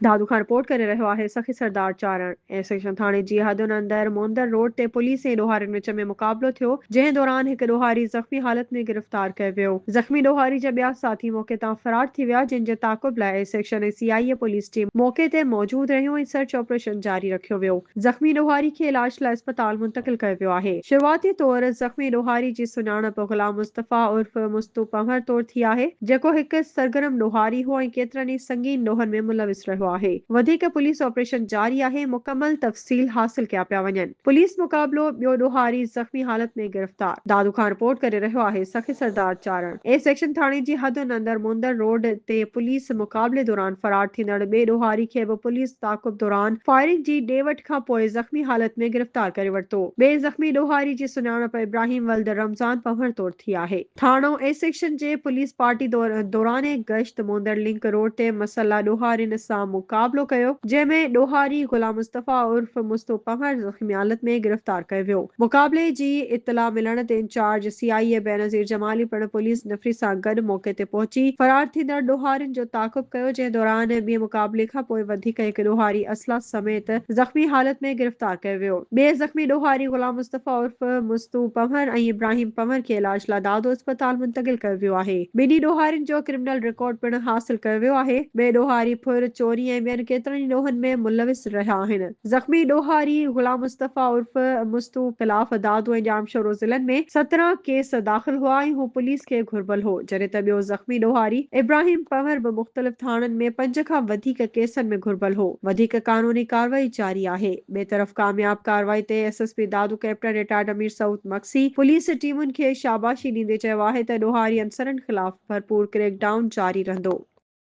دادو کان رپورٽ ڪري رهيو آهي سخي سردار چارڻ. اي سيڪشن ٿاڻي جي حدن اندر موندر روڊ تي پوليس ۽ ڏوهارين وچ ۾ مقابلو ٿيو، جنهن دوران هڪ ڏوهاري زخمي حالت ۾ گرفتار ڪيو ويو. زخمي ڏوهاري جا ٻيا ساٿي موقعي تان فرار ٿي ويا، جن جي تعاقب لاء A section ۽ C I A police team موقعي تي موجود رهيون ۽ سرچ آپريشن جاري رکيو ويو. زخمي ڏوهاري کي علاج لاء اسپتال منتقل ڪيو ويو آهي. شروعاتي طور زخمي ڏوهاري جي سڃاڻپ غلام مصطفيٰ عرف مستو پنهور طور ٿي آهي، جيڪو هڪ سرگرم ڏوهاري هو ۽ ڪيترن ئي سنگين ڏوهن ۾ ملوث رهيو آهي. وڌيڪ پوليس آپريشن جاري آهي، مڪمل تفصيل حاصل ڪيا پيا وڃن. پوليس مقابلو، ٻيو ڏوهاري زخمي حالت ۾ گرفتار. دادو کان رپورٽ ڪري رهيو آهي سخي سردار چارڻ. اي سيڪشن ٿاڻي جي حدن اندر موندر روڊ تي پوليس مقابلي دوران فرار ٿيندڙ ٻئي ڏوهاري کي به پوليس تعاقب دوران فائرنگ جي ڏي وٺ کان پوء زخمي حالت ۾ گرفتار ڪري ورتو. ٻئي زخمي ڏوهاري جي سڃاڻپ ابراهيم ولد رمضان پنهور طور ٿي آهي. ٿاڻو اي سيڪشن جي پوليس پارٽي دوران گشت موندر لنڪ روڊ تي مسلح ڏوهارين سان مقابلو ڪيو، جنهن ۾ ڏوهاري غلام مصطفيٰ عرف مستو پنهور زخمي حالت ۾ گرفتار ڪيو ويو. مقابلي جي اطلاع ملڻ تي incharge C I A Benazir Jamali پڻ پوليس نفري سان گڏ موقعي تي پهچي فرار ٿيندڙ ڏوهارين جو تعاقب ڪيو، جنهن دوران ٻئي مقابلي کانپوء وڌيڪ هڪ ڏوهاري اسلحه سميت زخمي حالت ۾ گرفتار ڪيو ويو. ٻئي زخمي ڏوهاري غلام مصطفيٰ عرف مستو پنهور ۽ ابراهيم پنهور کي علاج لاء دادو اسپتال منتقل ڪيو ويو آهي. ٻنهي ڏوهارين جو ڪرمنل رڪارڊ پڻ حاصل ڪيو ويو آهي. ٻئي ڏوهاري ڦر، چوري ۽ ٻين ڪيترن ئي ڏوهن ۾ ملوث رهيا آهن. زخمي ڏوهاري غلام مصطفيٰ عرف مستو خلاف دادو ۽ ڄامشورو ضلعن ۾ 17 ڪيس داخل هئا ۽ هو پوليس کي گهربل هو، جڏهن ته ٻيو زخمي ڏوهاري ابراهيم پنهور به مختلف ٿاڻن ۾ پنج کان وڌيڪ ڪيسن ۾ گهربل هو. وڌيڪ قانوني ڪارروائي جاري آهي. ٻئي طرف ڪامياب ڪارروائي تي S S P Dadu captain retired Amir Saud Magsi police ٽيمن کي شاباشي ڏيندي چيو آهي ته ڏوهاري عنصرن خلاف ڀرپور ڪريڪ ڊائون جاري رهندو.